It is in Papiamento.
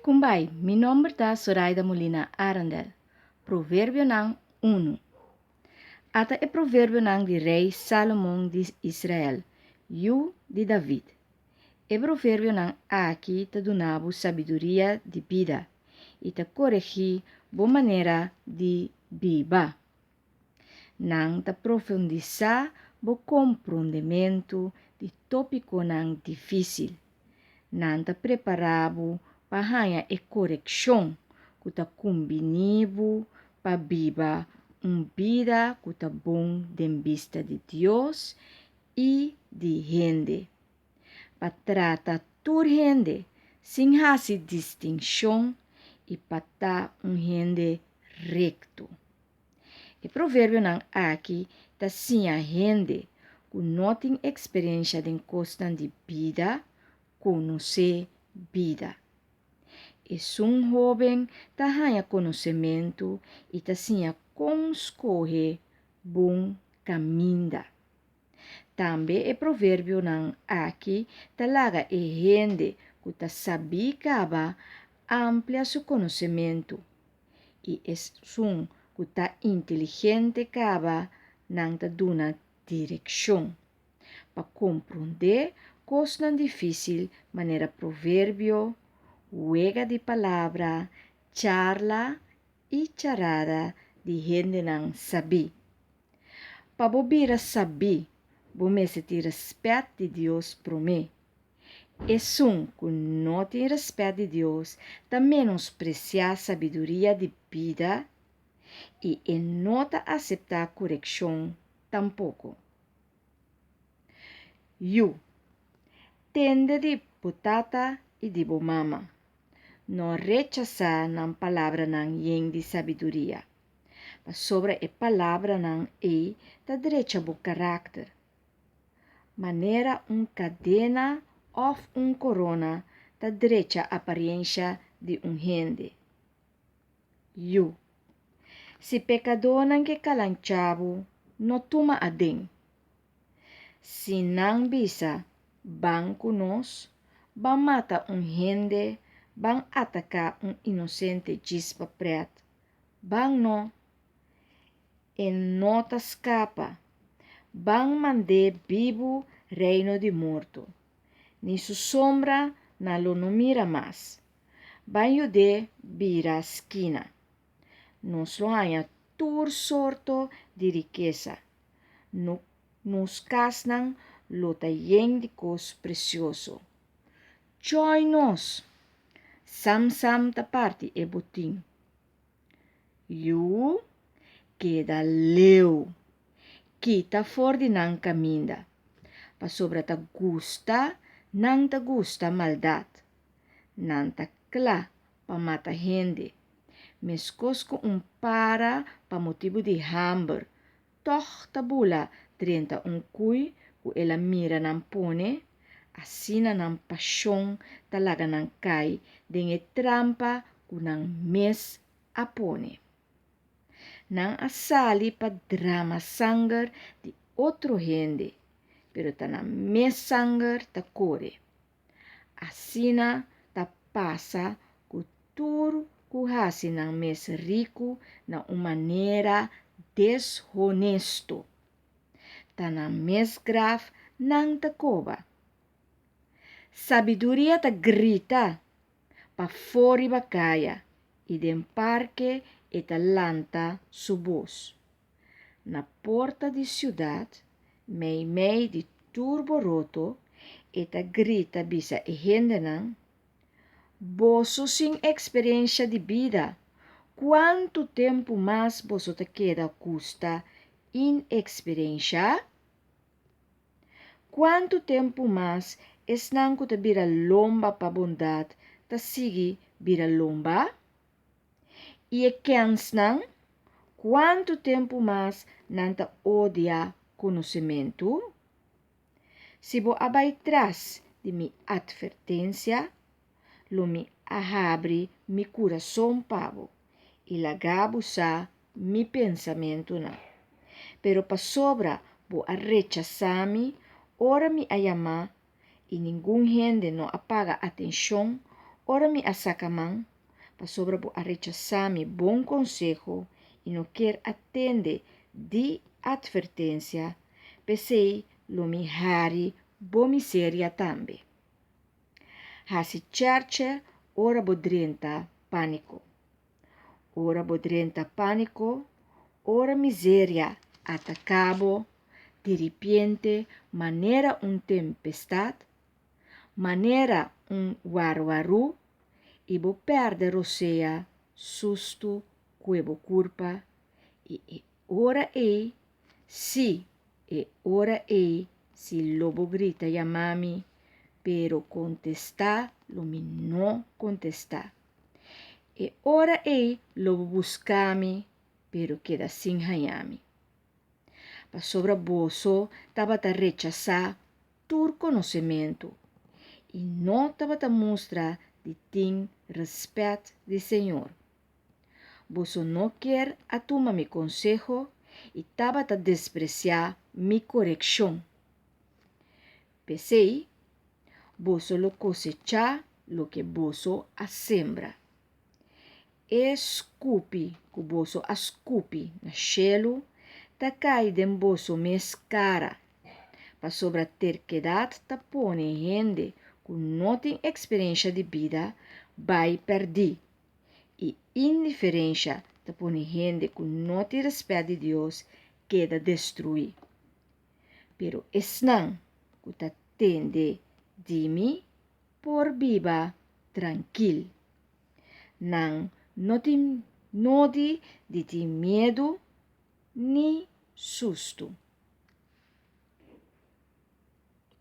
Kumbai, mi nomber ta Soraida Molina Arendel. Proverbionan 1. Ata e proverbionan di rei Salomon di Israel, yu di David. E proverbionan aki ta duna bo sabiduria di bida i ta koregí bo manera di biba. Nan ta profundisá bo komprondementu di tópikonan difísil. Nan ta prepará bo pa haña e korekshon ku ta kumbiní bo pa biba un bida ku ta bon den bista di Dios i di hende. Pa trata tur hende sin hasi distinshon i pa ta un hende rekto. E proverbionan aki ta siña hende ku no tin eksperensha den kosnan di bida konosé bida. Esun hóben ta haña konosementu i ta siña kon skohe bon kaminda. Tambe e proverbionan aki ta laga e hende ku ta sabí kaba amplia su konosementu, i esun ku ta inteligente kaba nan ta duna direkshon pa komprondé kosnan difísil manera proverbio, wega di palabra, charla i charada di hendenan sabí. Pa bo bira sabí, bo mester tin rèspèt di Dios promé. Esun ku no tin rèspèt di Dios ta menospresiá sabiduria di bida i e no ta aseptá korekshon tampoko. Yu, tende di bo tata i di bo mama. No rechasá nan palabranan yen di sabiduria. Pasobra e palabranan ei ta drecha bo karakter. Manera un kadena òf un korona ta drecha apariensha di un hende. Yu. Si pekadónan ke kalanchá bo, no tuma aden. Si nan bisa, Ban ku nos, ban mata un hende, ban ataká un inosente djis pa prèt, ban no. E no ta skapa. Ban mand'é bibu reino di morto. Ni su sombra nan lo no mira mas. Ban yud'é bira skina. Nos lo haña tur sorto di rikesa. Nos kasnan lo ta yen di kos presioso. Join nos! Sam Sam ta parti e botin. Yu, keda leu. Kita for di nan kaminda, pasobra ta gusta nan ta gusta maldat. Nan ta kla pa mata hende, meskos ku un para pa motibu di hamber tòg ta bula drenta un kui ku el a mira nan pone, asina nan pashon ta laga nan kai den e trampa ku nan mes a pone. Nan a sali pa drama sanger di otro hende, pero ta nan mes sanger ta kore. Asina ta pasa ku tur ku hasi nan mes riku na un manera deshonesto. Ta nan mes graf nan ta koba. Sabiduria ta grita pafó riba kaya i den parke e ta lanta su bos. Na porta di siudat, meimei di tur boroto, e ta grita bisa e hendenan, Boso sin eksperensha di bida, kuantu tempu mas boso ta keda gusta ineksperensha? Kuantu tempu mas esnan ku ta bira lomba pa bondat ta sigui bira lomba? I e kènsnan, kuantu tempu mas nan ta odia konosementu? Si bo a bai tras di mi atvertensia, lo mi a habri mi kurason pa bo i laga bo sa mi pensamentunan. Pero pasobra bo a rechasá mi ora mi a yamá i ningun hende no a paga atenshon. Ora mi a saka man, pasobra bo a rechasá mi bon konseho i no kier a tende di atvertensia, p'esei lo mi hari bo miseria tambe. Hasi chèrchè ora bo drenta pániko. Ora bo drenta pániko, ora miseria ataká bo diripiente manera un tempestat, manera un warwarú, i bo pèrdè rosea, sustu kue bo kurpa, i e ora ei, sí, e ora ei si lo bo grita yama mi, pero kontestá lo mi no kontestá. E ora ei lo bo buska mi, pero keda sin haña mi. Pasobra boso tabata rechasá tur konosementu i no tabata mustra di tin rèspèt di Señor. Boso no kier a tuma mi konseho i tabata despresiá mi korekshon. P'esei, boso lo kosechá loke boso a sembra. E skupi ku boso a skupi na shelu ta kai den boso mes kara, pasobra terkedat ta pone hende ku no tin eksperensha di bida bai pèrdí, i indiferensha ta pone hende ku no tin rèspèt di Dios keda destruí. Pero esnan ku ta tende di mi por biba trankil. Nan no tin nodi di tin miedu ni sustu.